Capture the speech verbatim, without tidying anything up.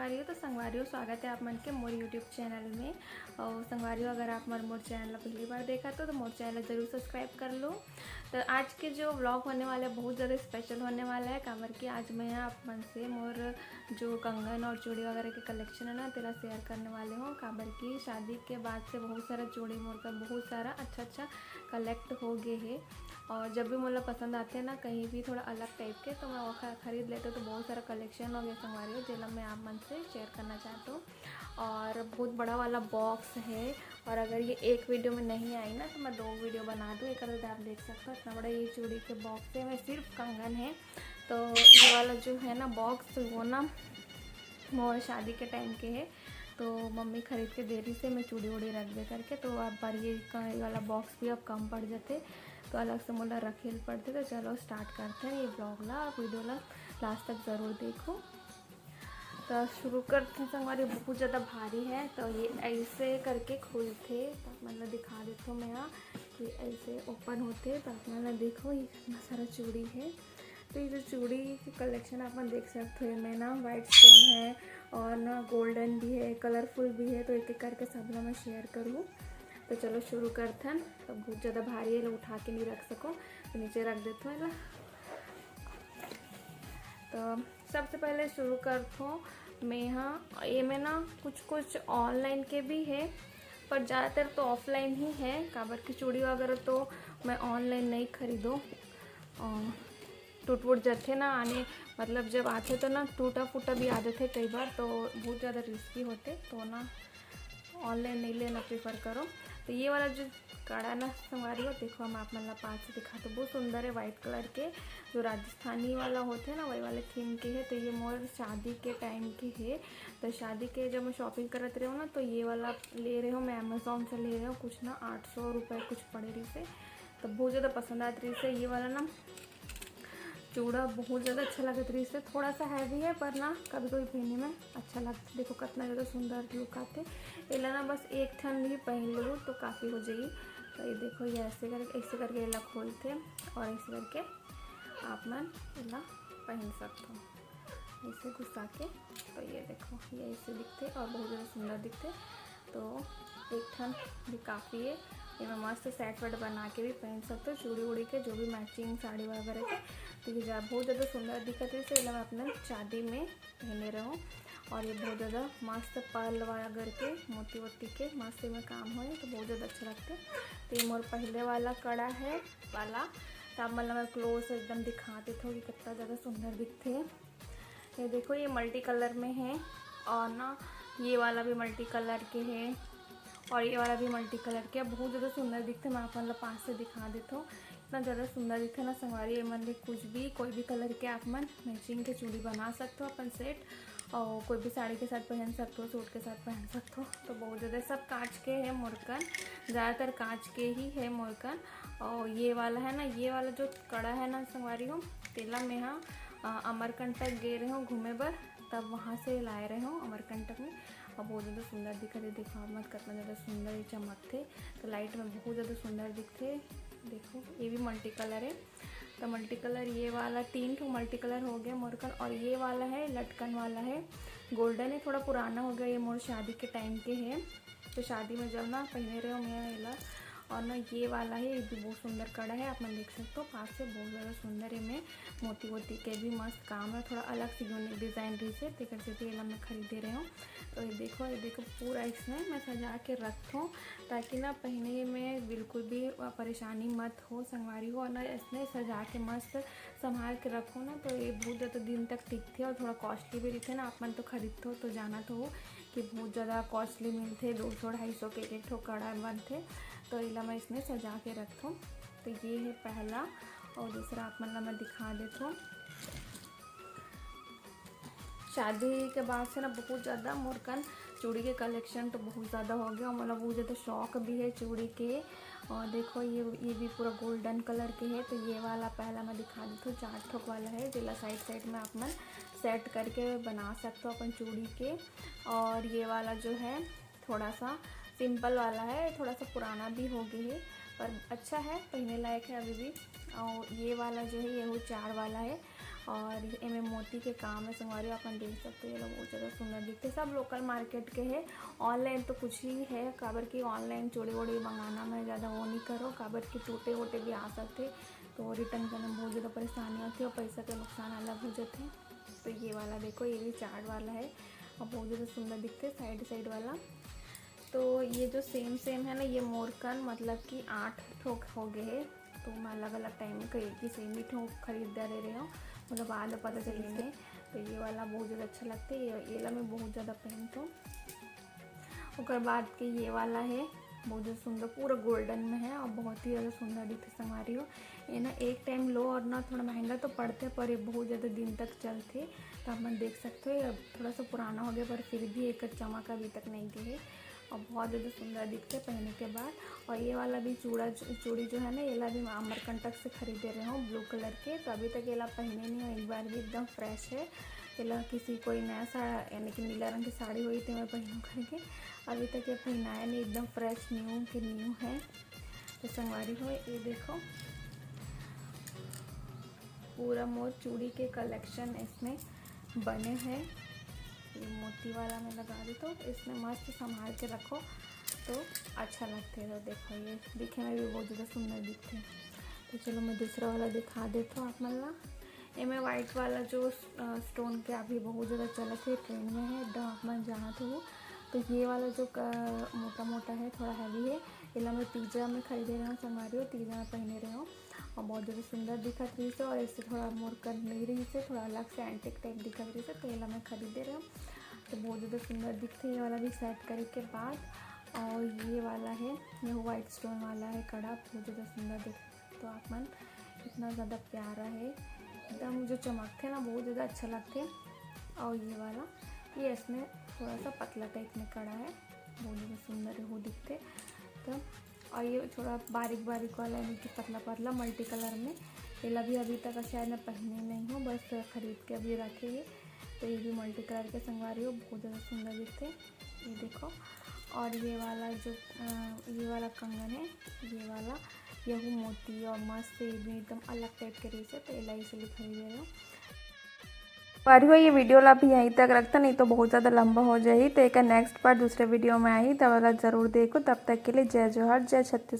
तो संगवारी हो, स्वागत है आप मन के मोर YouTube चैनल में। और संगवारी हो, अगर आप मन मोर चैनल ला पहली बार देखत हो तो मोर चैनल ला जरूर सब्सक्राइब कर लो। तो आज के जो व्लॉग होने वाला है बहुत ज़्यादा स्पेशल होने वाला है, काबर कि आज मैं आप मन से मोर जो कंगन और चूड़ी वगैरह के कलेक्शन है ना, तेला शेयर करने वाले हूँ। काबर कि शादी के बाद से बहुत सारा चूड़ी मोर कर बहुत सारा अच्छा अच्छा कलेक्ट हो गए है। और जब भी मोला पसंद आते हैं ना कहीं भी थोड़ा अलग टाइप के, तो मैं वो ख-, खरीद लेते, तो बहुत सारा कलेक्शन हो गया संगवारी हो, जेला मैं आप मन से शेयर करना चाहती हूँ। और बहुत बड़ा वाला बॉक्स है, और अगर ये एक वीडियो में नहीं आई ना तो मैं दो वीडियो बना दूँ। एक आप देख सकते हो इतना बड़ा ये चूड़ी के बॉक्स है, मैं सिर्फ कंगन है। तो ये वाला जो है ना बॉक्स, वो ना मोर शादी के टाइम के है, तो मम्मी खरीद के दे रही से मैं चूड़ी उड़ी रख दे करके। तो अब बार ये क-, ये वाला बॉक्स भी अब कम पड़ जाते, तो अलग से मोला रखे ल पड़ते। तो चलो स्टार्ट करते हैं ये व्लॉग ला, आप वीडियो ला लास्ट तक ज़रूर देखो। तो शुरू करते हैं संगवारी, बहुत ज़्यादा भारी है। तो ये ऐसे करके खुलते, तो आप मन ला दिखा देती हूँ मैं यहाँ कि ऐसे ओपन होते। तो आप मन ला देखो ये कितना सारा चूड़ी है। तो ये जो चूड़ी की कलेक्शन आप मन देख सकते हो, एमे ना वाइट स्टोन है और ना गोल्डन भी है, कलरफुल भी है। तो एक एक करके सब ला मैं शेयर करूँ। तो चलो शुरू करथन। तो बहुत ज़्यादा भारी है, एला उठा के नहीं रख सको, तो नीचे रख देथो एला। तो सबसे पहले शुरू करथो मैं हा, एमे ना कुछ कुछ ऑनलाइन के भी है, पर ज़्यादातर तो ऑफलाइन ही है, काबर कि चूड़ी वगैरह तो मैं ऑनलाइन नहीं खरीदो। अ, टूट वूट जाथे ना आने, मतलब जब आथे तो ना टूटा फूटा भी आ जाथे कई बार, तो बहुत ज़्यादा रिस्की होथे, तो ना ऑनलाइन नहीं लेना प्रेफर करो। तो ये वाला जो कड़ा ना संगवारी हो, देखो मैं आप मन ला पास से दिखाथों, बहुत सुंदर है, वाइट कलर के, जो राजस्थानी वाला होथे ना वही वाले थीम के है। तो ये मोर शादी के टाइम के है, तो शादी के जब मैं शॉपिंग करत रहे हूँ ना तो ये वाला ले रहे हूँ, मैं अमेजोन से ले रहे हूँ, कुछ ना आठ सौ रुपये कुछ पड़े रहिसे, तो बहुत ज़्यादा पसंद आत रहिसे ये वाला ना। चूड़ा बहुत ज़्यादा अच्छा लगत रहिसे, थोड़ा सा हैवी है पर ना कभी कभी पहने में अच्छा लगता। देखो कितना ज़्यादा सुंदर लुक आते। एला ना बस एक ठन भी पहन लो तो काफ़ी हो जाई। तो ये देखो, ये ऐसे करके, ऐसे करके एला खोलते और ऐसे करके आप मन एला पहन सकते हो, ऐसे घुसा के। तो ये देखो, ये ऐसे दिखते और बहुत ज़्यादा सुंदर दिखते। तो एक ठन भी काफ़ी है। एमे मस्त सेट वेट बना के भी पहन सकते हो, चूड़ी उड़ी के, जो भी मैचिंग साड़ी वगैरह के। तो ये जा बहुत ज़्यादा सुंदर दिखत है, इसे एला मैं अपने शादी में पहने रहूँ। और ये बहुत ज़्यादा मस्त पर्ल वगैरह के, मोती वोती के मस्त में काम होए, तो बहुत ज़्यादा अच्छा लगता है। तो ये मोर पहले वाला कड़ा है वाला, तो आप मतलब मैं क्लोज एकदम दिखा देती हूँ कि कितना ज़्यादा सुंदर दिखते हैं। ये देखो, ये मल्टी कलर में है और ना ये वाला भी मल्टी कलर के है और ये वाला भी मल्टी कलर के, बहुत ज़्यादा सुंदर दिखते। मैं आप मतलब पास से दिखा देती हूँ, इतना ज़्यादा सुंदर दिखते ना संगवारी। ये मन ले कुछ भी, कोई भी कलर के आप मन मैचिंग के चूड़ी बना सकते हो अपन सेट, और कोई भी साड़ी के साथ पहन सकते हो, सूट के साथ पहन सकते हो। तो बहुत ज़्यादा सब कांच के है मोरकन, ज़्यादातर कांच के ही है मोरकन। और ये वाला है ना, ये वाला जो कड़ा है ना संगवारी हो, तेला में हाँ अ, अमरकंटक गे रहे हो घूमे बर, तब वहाँ से लाए रहे हो अमरकंटक में। और बहुत ज़्यादा सुंदर दिखत है, देखो आप मन कितना ज़्यादा सुंदर ये चमकथे। तो लाइट में बहुत ज़्यादा सुंदर दिखथे। देखो ये भी मल्टी कलर है, तो मल्टी कलर ये वाला, तीन ठो मल्टी कलर हो गया मोरकन। और ये वाला है लटकन वाला है, गोल्डन है, थोड़ा पुराना हो गया, ये मोर शादी के टाइम के है। तो शादी में जब ना पहने रहे हो मैं एला। और ना ये वाला है, ये भी बहुत सुंदर कड़ा है, आप मन देख सकते हो पास से, बहुत ज़्यादा सुंदर है। में मोती वोती के भी मस्त काम है, थोड़ा अलग से यूनिक डिज़ाइन रहिसे, तेकर सेती एला मैं खरीदे रहे हूँ। तो ये देखो, ये देखो पूरा इसमें मैं सजा के रखथों, ताकि ना पहने में बिल्कुल भी परेशानी मत हो संगवारी हो। और ना इसमें सजा के मस्त संभाल के रखो ना, तो ये बहुत ज़्यादा दिन तक टिकथे और थोड़ा कॉस्टली भी रहिथे ना। आप मन तो खरीदथो तो जाना तो हो कि बहुत ज़्यादा कॉस्टली मिलथे, दो सौ ढाई सौ के एक एक ठो कड़ा बनथे। तो एला मैं इसमें सजा के रखथों। तो ये है पहला, और दूसरा आप मन ला मैं दिखा देथों। शादी के बाद से ना बहुत ज़्यादा मोर कन चूड़ी के कलेक्शन तो बहुत ज़्यादा हो गया, और मोला बहुत ज़्यादा शौक भी है चूड़ी के। और देखो ये, ये भी पूरा गोल्डन कलर के है। तो ये वाला पहला मैं दिखा देथों, चार ठोक वाला है, जेला साइड साइड में आप मन सेट करके बना सकते हो अपन चूड़ी के। और ये वाला जो है थोड़ा सा सिंपल वाला है, थोड़ा सा पुराना भी हो गया है, पर अच्छा है, पहने लायक है अभी भी। और ये वाला जो है, ये वो चार वाला है, और एमे मोती के काम हे संगवारी हो, अपन देख सकते हो, ये लोग बहुत ज़्यादा सुंदर दिखते, सब लोकल मार्केट के हे। ऑनलाइन तो कुछ ही हे, काबर कि ऑनलाइन चूड़ी वूड़ी मंगाना में ज़्यादा वो नहीं करो, काबर कि टूटे वूटे भी आ सकते, तो रिटर्न करने में बहुत ज़्यादा परेशानी होती है और पैसा का नुकसान अलग हो जाते हैं। तो ये वाला देखो, ये भी चार्ट वाला है और बहुत ज़्यादा सुंदर दिखते साइड साइड वाला। तो ये जो सेम सेम है ना, ये मोर कन मतलब कि आठ ठो हो गए हे। तो मैं अलग अलग टाइम में कई एक ही सेम ही ठो खरीद डारे रहे हूँ, मतलब बाद में पता चली नहीं। तो ये वाला बहुत ज़्यादा अच्छा लगता है, ये, ये ला मैं बहुत ज़्यादा पहनती हूँ। ओकर बाद के ये वाला है, बहुत ज़्यादा सुंदर, पूरा गोल्डन में है और बहुत ही ज़्यादा सुंदर दिखते संगवारी हो। ये ना एक टाइम लो और ना थोड़ा महंगा तो पड़ते, पर ये बहुत ज़्यादा दिन तक चलते। तो आप मन देख सकते हो, ये थोड़ा सा पुराना हो गया, पर फिर भी एक चमक अभी तक नहीं गए है और बहुत ज़्यादा सुंदर दिखते पहने के बाद। और ये वाला भी चूड़ा, चूड़ी जो है ना, ये ला भी मैं अमरकंटक से खरीदे रहे हूँ, ब्लू कलर के। तो अभी तक ये ला पहने नहीं हूँ एक बार भी, एकदम फ्रेश है। ये ला किसी कोई नया सा, यानी कि नीला रंग की साड़ी हुई थी मैं पहनूँ करके, अभी तक ये पहनाया नहीं, एकदम फ्रेश न्यू के न्यू है। तो संगवारी हो, ये देखो, पूरा मोर चूड़ी के कलेक्शन इसमें बने हैं। ये मोती वाला मैं लगा देता हूँ, इसमें मस्त संभाल के रखो तो अच्छा लगते। तो देखो, ये दिखे में भी बहुत ज़्यादा सुंदर दिखते हैं। तो चलो, मैं दूसरा वाला दिखा देता हूँ आप मन ला। एमे वाइट वाला जो स्टोन के अभी बहुत ज़्यादा चलत है, ट्रेंड में है, एकदम आप मन जानत हो। तो ये वाला जो क-, मोटा मोटा है, थोड़ा हैवी है, एला मैं तीजा में खरीदे रहे हूँ संगवारी हो, तीजा में पहने रहे हूँ और बहुत ज़्यादा सुंदर दिखत रही से। और इससे थोड़ा मोर कन नहीं रही से, थोड़ा अलग से एंटिक टाइप दिखत रही से, तो एला मैं खरीदे रहे हूँ। तो बहुत ज़्यादा सुंदर दिखते ये वाला भी सेट करे के बाद। और ये वाला है, ये वाइट स्टोन वाला है कड़ा, बहुत ज़्यादा सुंदर दिख। तो आप मन, इतना ज़्यादा प्यारा है, एकदम जो चमकते ना, बहुत ज़्यादा अच्छा लगते। और ये वाला, ये इसमें थोड़ा सा पतला टाइप में कड़ा है, बहुत ज़्यादा सुंदर हो दिखते। तो और ये थोड़ा बारीक बारीक वाला, यानी कि पतला पतला मल्टी कलर में, एला भी अभी तक शायद मैं पहने नहीं हूँ, बस खरीद के अभी रखे है। तो ये भी मल्टी कलर के संगवारी हो, बहुत ज़्यादा सुंदर दिखते। ये देखो, और ये वाला जो अ, ये वाला कंगन है, ये वाला, यहू मोती और मस्त, ये भी एकदम अलग टाइप के रही से, तो एला इसलिए खरीदे रहे हूँ। संगवारी हो, ये वीडियो ला भी यहीं तक रखता, नहीं तो बहुत ज़्यादा लंबा हो जाही। तो एक नेक्स्ट पार्ट दूसरे वीडियो में आही, तब वाला जरूर देखो। तब तक के लिए जय जोहार, जय छत्तीसगढ़।